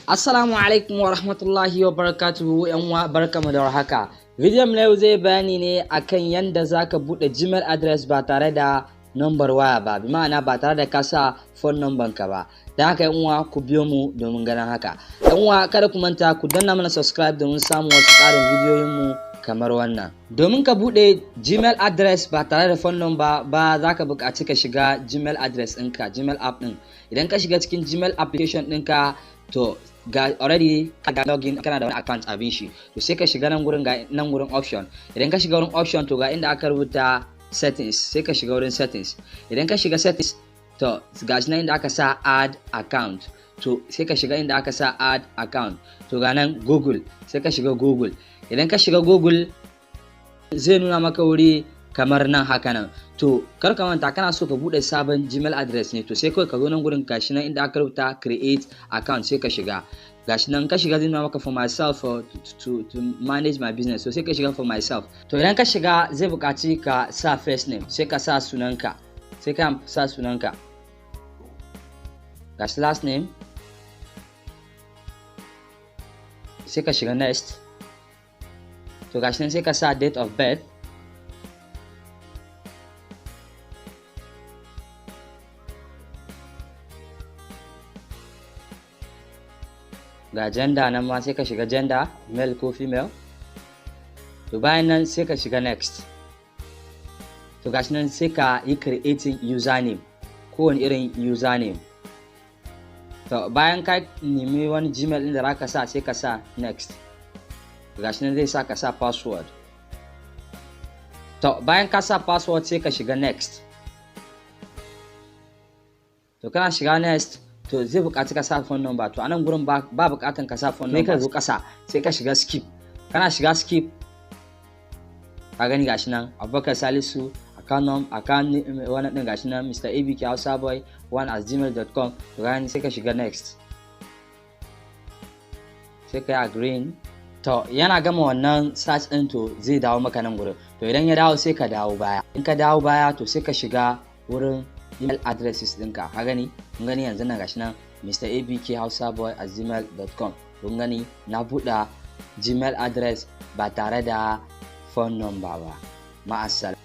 Assalamu alaikum wa rahmatullahi wa barakatuhu yan uwa, barkamu da warhaka. Bidiyon na yau zai bayani ne akan yanda zaka bude Gmail address ba tare da number waya ba, bi ma'ana ba tare da ka sa phone number ka ba. Don haka yan uwa, ku biyo mu domin ganin haka. Yan uwa, kada ku manta ku danna mana subscribe domin samun wasu ƙarin bidiyoyin mu kamar wannan. Domin ka bude Gmail address ba tare da phone number ba, za ka buƙaci ka shiga Gmail address ɗinka, Gmail app ɗin. Idan ka shiga cikin Gmail application ɗinka, to ga already ka ga login, kana da wani account abin shi, to sai ka shiga nan gurin, ga nan gurin option. Idan ka shiga wurin option, to ga inda aka rubuta settings, sai ka shiga wurin settings. Idan ka shiga settings, to ga shi nan inda aka sa add account, to sai ka shiga inda aka sa add account. To ga nan Google, sai ka shiga Google. Idan ka shiga Google, zai nuna maka wuri kamar nan haka nan. To kar ka manta, kana so ka bude sabon Gmail address ne, to sai kawai ka zo nan gurin, gashi nan inda aka rubuta create account, sai ka shiga. Gashi nan, ka shiga, zai nuna maka for myself or to manage my business, so sai ka shiga for myself. To idan ka shiga, zai buƙaci ka sa first name, sai ka sa sunanka, sai ka sa sunanka. Gashi last name, sai ka shiga next. To gashi nan, sai ka sa date of birth. Ga gender nan ma, sai ka shiga gender, male ko female. To bayan nan sai ka shiga next. To gashi nan, sai ka yi creating username, kowane irin username. To bayan ka nemi wani Gmail din da zaka sa, sai ka sa next. Gashi nan, zai sa ka sa password. To bayan ka sa password, sai ka shiga next. To kana shiga next, to zai buƙaci ka sa phone number. To anan gurin ba buƙatan ka sa phone number, sai ka zo ƙasa, sai ka shiga skip. Kana shiga skip, ka gani, gashi nan Abubakar Salisu, account account wannan din, gashi nan Mr Abk Hausa Boy 1 at gmail.com. To gani, sai ka shiga next, sai ka yi agreeing. To yana gama wannan search din, to zai dawo maka nan gurin. To idan ya dawo, sai ka dawo baya. In ka dawo baya, to sai ka shiga wurin email addresses ɗinka. Ka gani, kun gani yanzu nan, gashi nan Mr Abk Hausa Boy at gmail.com. Kun gani, na buɗe Gmail address ba tare da phone number ba. Ma'assalam.